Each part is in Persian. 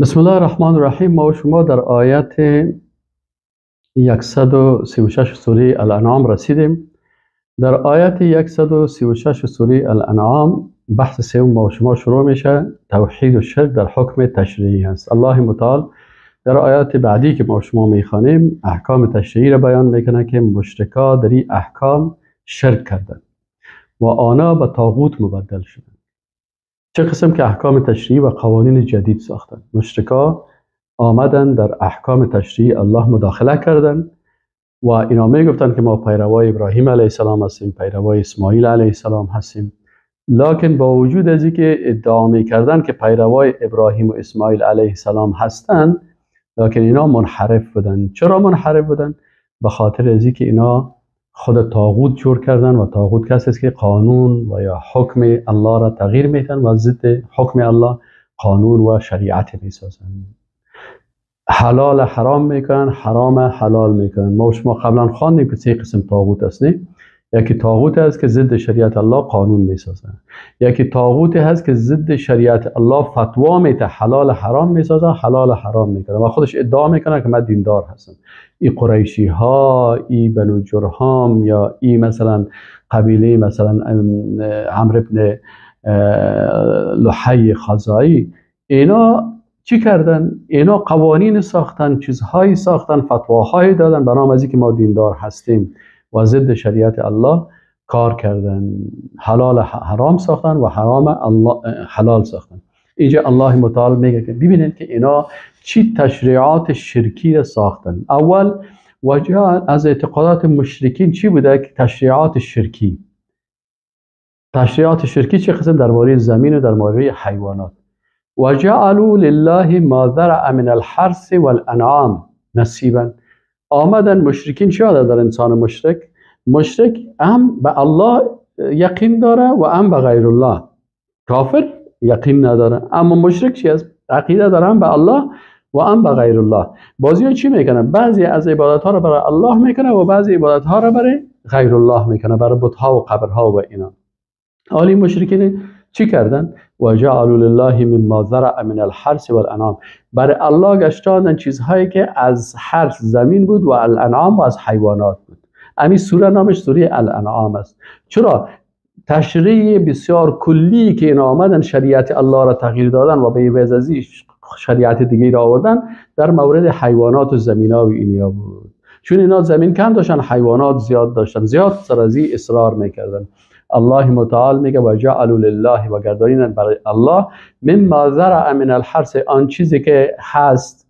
بسم الله الرحمن الرحیم. ما و شما در آیت 136 سوره الانعام رسیدیم. در آیت 136 سوره الانعام بحث سوم ما و شما شروع میشه، توحید و شرک در حکم تشریعی هست. الله متعال در آیات بعدی که ما شما میخوانیم احکام تشریعی را بیان میکنه که مشرکا در این احکام شرک کردن و آنها به طاغوت مبدل شدن. چه قسم که احکام تشریعی و قوانین جدید ساختن. مشرکا آمدن در احکام تشریعی الله مداخله کردن و اینا میگفتن که ما پیروای ابراهیم علیه السلام هستیم، پیروای اسماعیل علیه السلام هستیم، لکن با وجود از اینکه ادعا میکردن که پیروای ابراهیم و اسماعیل علیه السلام هستند، لکن اینا منحرف بودن. چرا منحرف بودن؟ به خاطر از اینکه اینا خود طاغوت جور کردن و طاغوت کسی است که قانون و یا حکم الله را تغییر میدن و ضد حکم الله قانون و شریعت میسازن. حلال حرام میکنن، حرام حلال میکنن. ما شما قبلا خواندیم که سه قسم طاغوت است، نه؟ یکی طاغوت است که ضد شریعت الله قانون میسازن، یکی طاغوت هست که ضد شریعت الله فتوا میده، حلال حرام میسازن، حلال حرام میکنه و خودش ادعا میکنه که من دیندار هستم. ای قریشی ها، ای بنو جرهام، یا ای مثلا قبیله مثلا عمرو بن لحی خزاعی، اینا چی کردن؟ اینا قوانین ساختن، چیزهایی ساختن، فتواهایی دادن به نام از اینکه ما دیندار هستیم و ضد شریعت الله کار کردن، حلال حرام ساختن و حرام الله حلال ساختن. اینجا الله متعال میگه که ببینید که اینا چی تشریعات شرکی را ساختن. اول وجه از اعتقادات مشرکین چی بوده؟ که تشریعات شرکی. تشریعات شرکی چه قسم؟ درباره زمین و درباره حیوانات. وجعلوا لله ما ذرأ من الحرث والانعام نصیبا. آمدن مشرکین چی در انسان مشرک؟ مشرک هم به الله یقین داره و هم به غیر الله. کافر یقین نداره، اما مشرک چی است؟ عقیده داره هم به الله و هم به غیر الله. بعضی ها چی میکنن؟ بعضی از عبادت ها رو برای الله میکنه و بعضی عبادت ها رو برای غیر الله میکنه، برای بت ها و قبرها و اینا. حالی مشرکین چی کردن؟ و جعلوا لله مما ذرأ من الحرث والانعام. برای الله گشتاندن چیزهایی که از حرث زمین بود و الانعام و از حیوانات بود. همین سوره نامش سوره الانعام است. چرا؟ تشریع بسیار کلی که اینا آمدن شریعت الله را تغییر دادن و به عوض از شریعت دیگه را آوردن در مورد حیوانات و زمینا و اینیا بود. چون اینا زمین کم داشتن، حیوانات زیاد داشتن، زیاد سر از این اصرار میکردن. الله متعال میگه و جعلوا لله و گردانیدن برای الله مما ذرأ من الحرث، آن چیزی که هست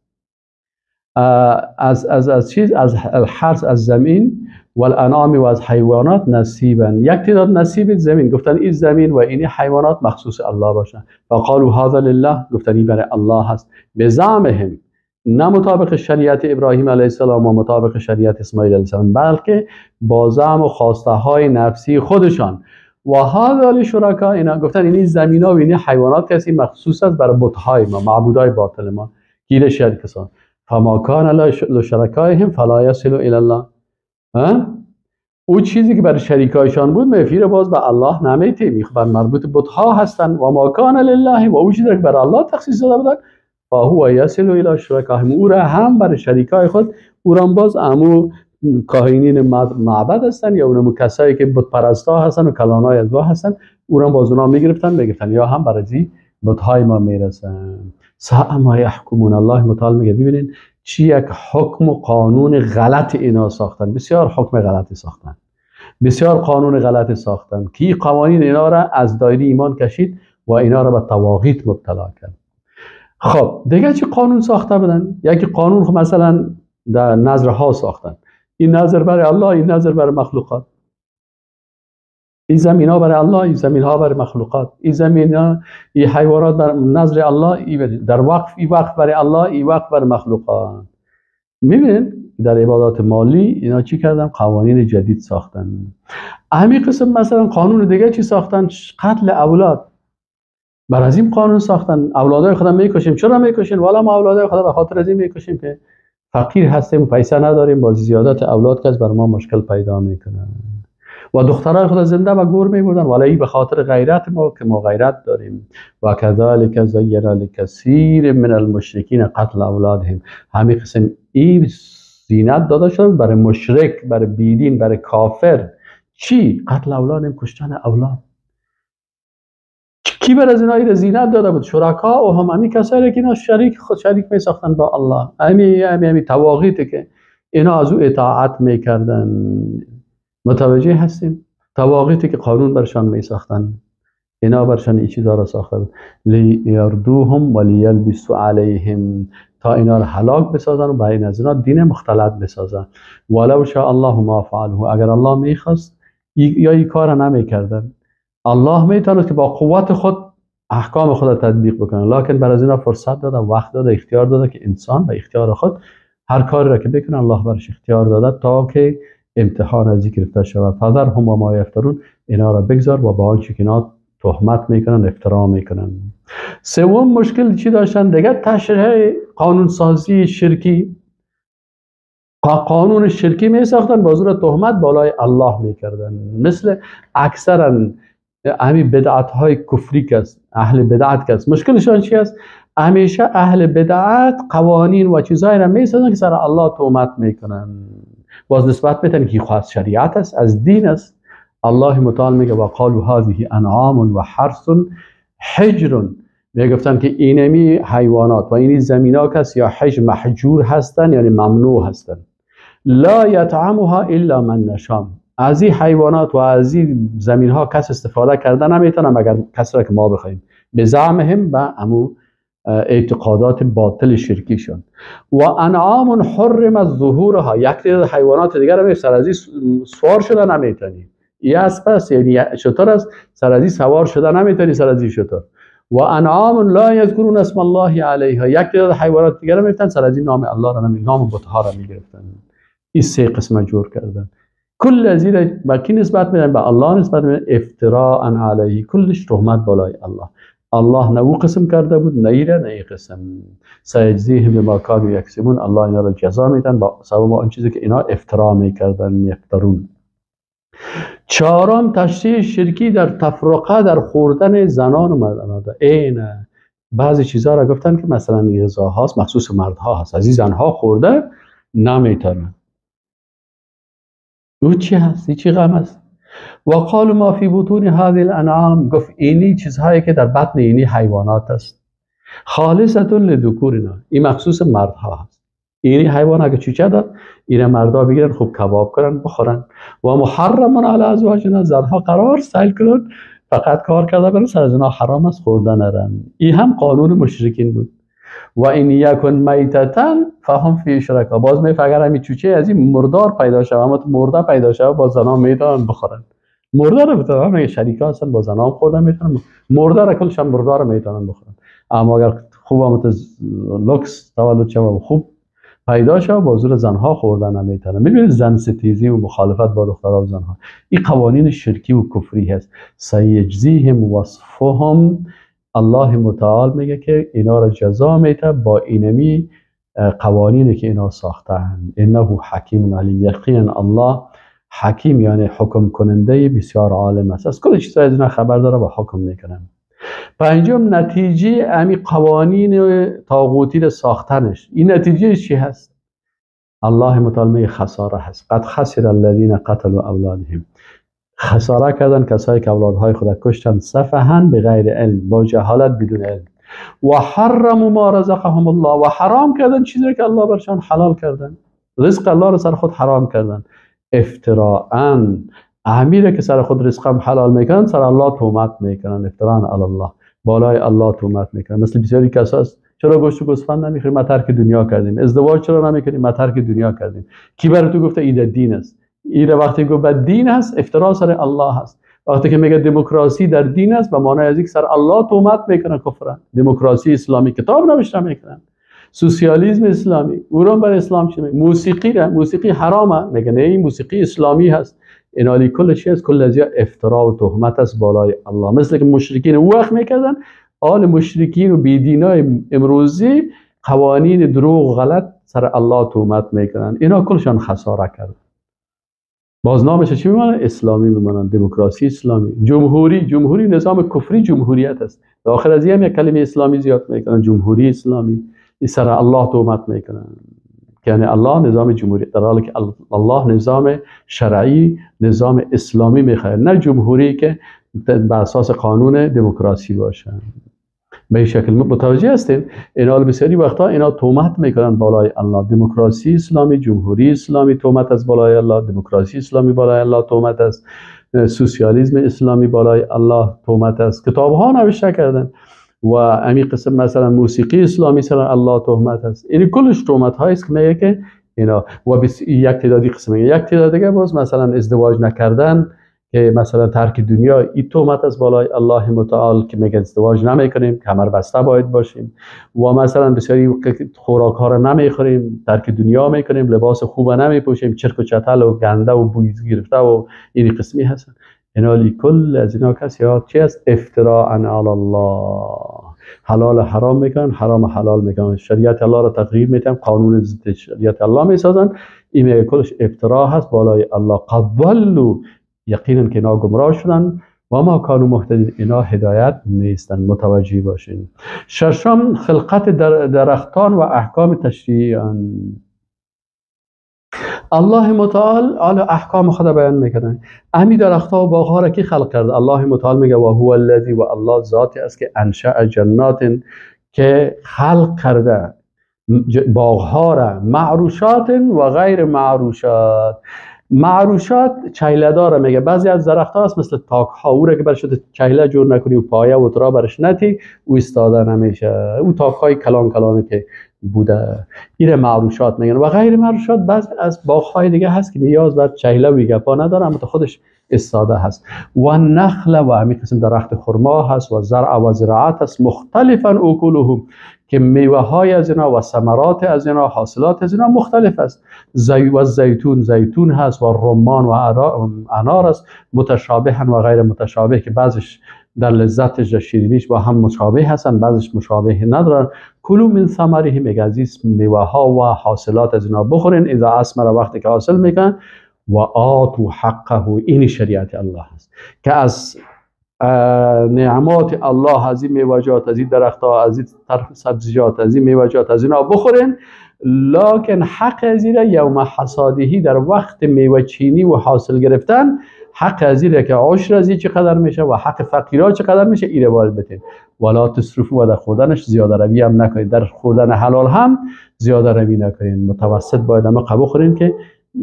از از از چیز از الحرث از زمین و الانعام و از حیوانات نصیبا، یک تعداد نصیب زمین. گفتن این زمین و این حیوانات مخصوص الله باشن. فقالوا هذا لله، گفتن این برای الله هست. به زعمهم، نه مطابق شریعت ابراهیم علیه السلام و مطابق شریعت اسماعیل علیه السلام، بلکه با زعم و خواسته های نفسی خودشان. و هذا لشرکا، اینا گفتن این زمینا و این حیوانات کسی مخصوص است برای بت‌های ما، معبودای باطل ما، گیر شرکسان. فما کان لشرکایهم فلا یصل الی الله. او چیزی که برای شریکایشان بود مفیر باز به الله نمیتیم، بر مربوط بت‌ها هستن. و ما کان لله، و او چیزی که برای الله تخصیص داده بودن فهو یصل الی شرکائهم، او را هم برای شریکای خود، او را باز امو کاهنین معبد هستن یا اونم کسایی که بت پرستا هستن و کلانای ازوا هستن، او را باز اونا میگرفتن یا هم برای بت‌های ما میرسن. ساء ما یحکمون. الله متعال میگه ببینین چی یک حکم و قانون غلط اینا ساختن. بسیار حکم غلطی ساختن، بسیار قانون غلطی ساختن که قوانین اینا را از دایره ایمان کشید و اینا را به طواغیت مبتلا کرد. خب دیگه چی قانون ساخته بودن؟ یکی قانون خب مثلا در نظرها ساختن، این نظر برای الله، این نظر برای مخلوقات، این زمین ها برای الله، این زمین ها برای مخلوقات، این زمین ها، این حیوانات بر نظر الله، این در وقف، این وقف برای الله، این وقف برای مخلوقات. میبینین در عبادات مالی اینا چی کردن؟ قوانین جدید ساختن. همین قسم مثلا قانون دیگه چی ساختن؟ قتل اولاد. بر از این قانون ساختن اولادای خودم میکشیم. چرا میکشیم؟ والا ما اولادای خدا به خاطر از این میکشیم که فقیر هستیم و پیسه نداریم، با زیادت اولاد کس بر ما مشکل پیدا میکنه. و دخترای خود زنده به گور میبردن، ولی به خاطر غیرت ما که ما غیرت داریم. و کذالک زین لکثیر من المشرکین قتل اولادهم، همین قسم این زینت داده شد برای مشرک، برای بیدین، برای کافر. چی؟ قتل اولادهم، کشتن اولاد. کی بر از اینا زینت داده بود؟ شرکا و هم همین کسایی که اینا شریک خود شریک می ساختن با الله، همی طواغیت که اینا از او اطاعت میکردن. متوجه هستیم؟ طواغیتی که قانون برشان می ساختن، اینا برشان این چیزا را ساخته بود. لیردوهم ولیلبسوا علیهم، تا اینا را هلاک بسازن و با این از اینا دین مختلط بسازن. ولو شاء الله ما فعلوه، اگر الله میخواست یا این کار نمیکردن. الله میتونه که با قوت خود احکام خود را تطبیق بکنه، لکن بر از اینا فرصت داده، وقت داده، اختیار داده که انسان به اختیار خود هر کاری را که بکنه الله برش اختیار داده تا که امتحان از این گرفته شود. فذرهم و ما یفترون، اینا را بگذار و با آنچه که اینا تهمت میکنن، افترا میکنن. سوم مشکل چی داشتن دیگه؟ تشریح قانون سازی شرکی. قانون شرکی می ساختن، با زور تهمت بالای الله میکردن. مثل اکثرا همین بدعت های کفری که است، اهل بدعت که است، مشکلشان چی است؟ همیشه اهل بدعت قوانین و چیزهایی را میسازن که سر الله تهمت میکنن، باز نسبت میتن که خواست شریعت است، از دین است. الله متعال میگه و قالوا هذه انعام و حرث حجر، میگفتن که اینمی حیوانات و اینی زمینا کس یا حجر محجور هستن، یعنی ممنوع هستن. لا یطعمها الا من نشام، از این حیوانات و از این زمین ها کس استفاده کرده نمیتونه مگر کسی را که ما بخوایم، به زعمهم و امو اعتقادات باطل شرکیشون. و انعام حرم از ظهورها، یک تعداد حیوانات دیگر هم سر از این سوار شده نمیتونی، یه اسب است یعنی شتر است، سر از این سوار شده نمیتونی، سر از این شتر. و انعام لا یذکرون اسم الله علیها، یک تعداد حیوانات دیگر هم میتونن سر از این نام الله را نمی، نام بت‌ها را میگرفتن. این سه قسم جور کردن. کل از این با کی نسبت میدن؟ به الله نسبت میدن، افتراء علیه، کلش تهمت بالای الله. الله نه او قسم کرده بود، نه ایره نه ای قسم. سیجزیهم بما کانوا یکسبون، الله اینا را جزا میدن با سبب آن چیزی که اینا افترا میکردن، یفترون. چهارم تشریح شرکی در تفرقه در خوردن زنان و مردان. این بعضی چیزها را گفتن که مثلا غذا هاست مخصوص مردها هست، از این زنها خورده نمیتونن. او چی هست؟ این چی غم است؟ و قالوا ما فی بطون هذه الانعام، گفت اینی چیزهایی که در بطن اینی حیوانات است، خالصة لذکورنا، این مخصوص مردها هست. اینی حیوان اگه چوچه داد این مردا بگیرن خوب کباب کنن بخورن. و محرم علی ازواجنا، زنها قرار سیل کنن فقط کار کرده برن، سر از اینا حرام است خوردن نرن. این هم قانون مشرکین بود. و این یکن میتتن فهم فی شرکا، باز می اگر همین چوچه از این مردار پیدا شود، اما مرده پیدا شود، باز زنا میتونن بخورن. مرده رو بتونن، میگه شریکا هستن با زنا خوردن میتونن، مرده رو کلش هم مردار رو میتونن بخورن. اما اگر خوب هم لوکس تولد شود خوب پیدا شود، با زور زنها خوردن نمیتونن. میبینید زن ستیزی و مخالفت با دخترها و زنها، این قوانین شرکی و کفری هست. سیجزیهم وصفهم، الله متعال میگه که اینا را جزا میده با اینمی قوانینی که اینا ساختن. انه حکیم علیم، یقینا الله حکیم یعنی حکم کننده بسیار عالم است، از کل چیزای از اینا خبر داره و حکم میکنه. پنجم نتیجه امی قوانین طاغوتی را ساختنش، این نتیجه چی هست؟ الله متعال میگه خساره هست. قد خسر الذین قتلوا اولادهم، خساره کردن کسایی که اولادهای خود کشتن، سفهن به غیر علم، با جهالت بدون علم. و حرموا ما رزقهم الله، و حرام کردن چیزی که الله برشان حلال کردن، رزق الله را سر خود حرام کردن. افتراءً، امیره که سر خود رزقم حلال میکنن سر الله تهمت میکنن، افتراءً علی الله، بالای الله تهمت میکنن. مثل بسیاری کساست چرا گوشت و گوسفند نمیخوریم؟ ما ترک دنیا کردیم. ازدواج چرا نمیکنیم؟ ما ترک دنیا کردیم. کی برای تو گفته این دین است؟ این وقتی گفت دین هست، افترا سر الله هست. وقتی که میگه دموکراسی در دین است، به معنای از یک سر الله تهمت میکنه، کفر. دموکراسی اسلامی کتاب نوشته میکنن، سوسیالیسم اسلامی اوران بر اسلام چی میگه؟ موسیقی را، موسیقی حرامه، میگه نه این موسیقی اسلامی هست. اینالی کل چی است؟ کل از افترا و تهمت است بالای الله. مثل که مشرکین او وقت میکردن، آل مشرکین و بیدینای امروزی قوانین دروغ غلط سر الله تهمت میکنن. اینا کلشان خساره کردن. باز نامش چی میمانن؟ اسلامی میمانن، دموکراسی اسلامی، جمهوری، جمهوری نظام کفری جمهوریت است. داخل از هم یک کلمه اسلامی زیاد میکنن، جمهوری اسلامی. این سر الله تهمت میکنن که یعنی الله نظام جمهوری، در حالی که الله نظام شرعی، نظام اسلامی میخواد، نه جمهوری که بر اساس قانون دموکراسی باشه. به این شکل متوجه هستیم. اینا بسیاری وقتا اینا تهمت میکنن بالای الله، دموکراسی اسلامی، جمهوری اسلامی تهمت از بالای الله، دموکراسی اسلامی بالای الله تهمت است، سوسیالیسم اسلامی بالای الله تهمت است. کتاب ها نوشته کردن و امی قسم مثلا موسیقی اسلامی سر الله تهمت است. این کلش تهمت هایی است که میگه که اینا و یک تعدادی قسم، یک تعداد دیگه باز مثلا ازدواج نکردن که مثلا ترک دنیا، این تهمت از بالای الله متعال که میگه ازدواج نمیکنیم، کمر بسته باید باشیم، و مثلا بسیاری خوراک ها رو نمیخوریم، ترک دنیا میکنیم، لباس خوب نمیپوشیم، چرک و چتل و گنده و بوی گرفته و این قسمی هستن. اینا کل از اینا کسی ها چی است؟ افتراء علی الله، حلال حرام میکنن، حرام حلال میکنن، شریعت الله را تغییر میتن، قانون ضد شریعت الله میسازن. این میگه کلش افترا هست بالای الله. قد ضلوا، یقینا که اینا گمراه شدن، و ما کانوا مهتدین، اینا هدایت نیستن. متوجه باشین. ششم، خلقت درختان و احکام تشریعی آن. الله متعال حالا احکام خدا بیان میکنه. امی درختها و باغها را کی خلق کرده؟ الله متعال میگه و هو الذی، و الله ذاتی است که انشأ جنات، که خلق کرده باغها را، معروشات و غیر معروشات. معروشات چیله داره میگه. بعضی از درختها هست مثل تاک ها، او را که برش چیله جور نکنی و پایه و ترا برش نتی، او ایستاده نمیشه. او تاک های کلان کلانه که بوده، ایره معروشات میگن. و غیر معروشات بعضی از باغ های دیگه هست که نیاز بر چیله و گپا نداره، اما خودش استاده هست. و نخل و همین قسم درخت خرما هست و زرع و زراعت هست، مختلفا اکلهم، که میوه های از اینا و ثمرات از اینا، حاصلات از اینا مختلف است. و زیتون، زیتون هست و رمان و انار است، متشابه و غیر متشابه، که بعضش در لذتش و شیرینیش با هم مشابه هستن، بعضش مشابه ندارن. کلوا من ثمره، میگه از میوه ها و حاصلات از اینا بخورین، اذا اثمر، وقتی که حاصل میکنن. و آتوا حقه، این شریعت الله هست که از نعمات الله، از این میوه‌جات، از این درخت‌ها، از این طرف سبزیجات، از این میوه‌جات، از اینا بخورین، لکن حق از این یوم حصاده، در وقت میوه چینی و حاصل گرفتن، حق از این که عشر از این چقدر میشه و حق فقیرا چقدر میشه، ایره باید بتین. ولا تسرفوا، و در خوردنش زیاده روی هم نکنید، در خوردن حلال هم زیاده روی نکنید، متوسط باید اما قبول خورین که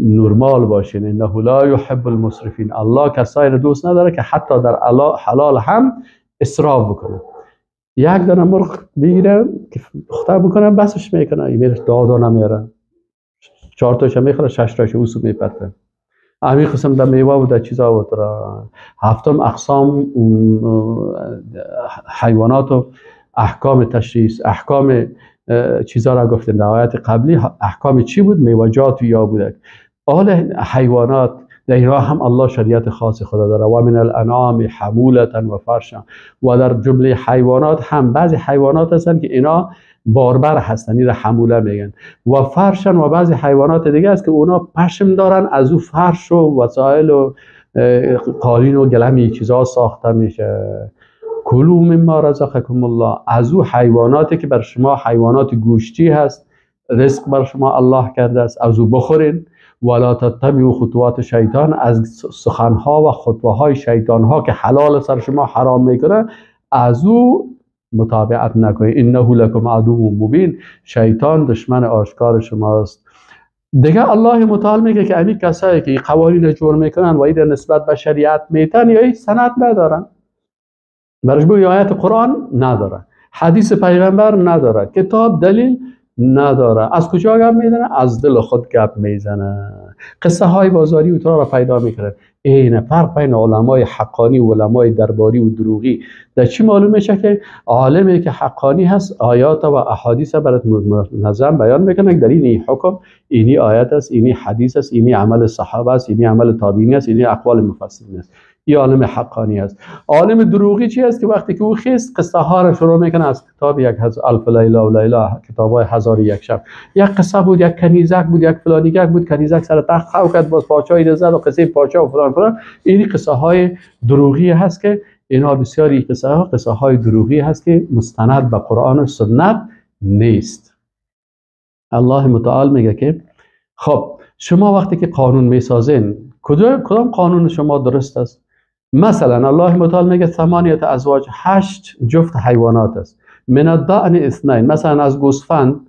نرمال باشین. انه لا یحب المسرفین، الله کسایی رو دوست نداره که حتی در حلال هم اسراف بکنه. یک دانه مرغ بگیره که پخته بکنه بسش میکنه، میره دادا نمیاره، 4 تاشو میخوره، 6 تاشو اوسو میپرته. همین قسم در میوه و در چیزا و در. هفتم، اقسام حیوانات و احکام تشریح، احکام چیزا را گفتیم در آیات قبلی. احکام چی بود؟ میوه‌جات یا بوده. آل حیوانات در اینها هم الله شریعت خاص خدا داره. و من الانعام حمولة و فرشا، و در جمله حیوانات هم بعضی حیوانات هستن که اینا باربر هستن، این را حموله میگن، و فرشن، و بعضی حیوانات دیگه است که اونا پشم دارن، از او فرش و وسایل و قالین و گلمی چیزا ساخته میشه. کلوا مما رزقکم الله، از او حیواناتی که بر شما حیوانات گوشتی هست، رزق بر شما الله کرده است، از او بخورین. ولا تتبعوا خطوات شیطان، از سخنها و خطوه شیطانها که حلال سر شما حرام میکنه، از او متابعت نکنید. انه لکم عدو مبین، شیطان دشمن آشکار شماست. دیگه الله متعال میگه که امی کسایی که قوانین جور میکنن و این نسبت به شریعت میتن، یا هیچ سند ندارن، برش بگوی آیت قرآن نداره، حدیث پیغمبر نداره، کتاب دلیل نداره. از کجا گپ میزنه؟ از دل خود گپ میزنه. قصه های بازاری و را پیدا میکنه. این فرق بین علمای حقانی و علمای درباری و دروغی در چی معلوم میشه؟ که عالمی که حقانی هست آیات و احادیث برات منظم بیان میکنه، در این حکم اینی آیت است، اینی حدیث است، اینی عمل صحابه است، اینی عمل تابعین است، اینی اقوال مفسرین است. این عالم حقانی است. عالم دروغی چی است؟ که وقتی که او خیست قصه ها را شروع میکنه از کتاب یک الف لیله و لیله، کتاب های هزار یک شب. یک قصه بود، یک کنیزک بود، یک فلانیگک بود، کنیزک سر تخت خو کرد، باز پادشاهی زد و قصه پادشاه و فلان فلان. این قصه های دروغی هست که اینها بسیاری قصه ها قصه های دروغی هست که مستند به قرآن و سنت نیست. الله متعال میگه که خب شما وقتی که قانون میسازین، کدام قانون شما درست است؟ مثلا الله متعال میگه ثمانیت ازواج، 8 جفت حیوانات است. من الضأن اثنین، مثلا از گوسفند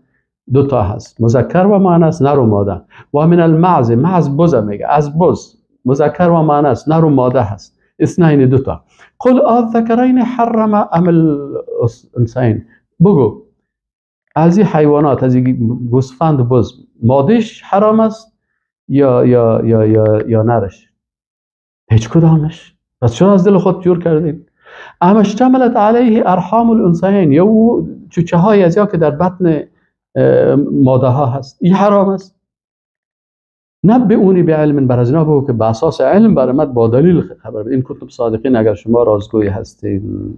2 تا هست، مذکر و مؤنث، نر و ماده. و من المعز، معز بز میگه، از بز مذکر و مؤنث، نر و ماده هست، اثنین 2 تا. قل الذکرین حرم ام الانثیین، بگو از این حیوانات، از این گوسفند و بز، مادهش حرام است یا یا یا یا یا نرش؟ هیچ کدامش. پس چرا از دل خود جور کردین؟ اما اشتملت علیه ارحام الانثیین، یا او چوچه های از یا که در بطن ماده ها هست، این حرام است. نه به اونی به علم، بر از اینا بگو که به اساس علم برای من با دلیل خبر. این کتب صادقین اگر شما رازگوی هستین.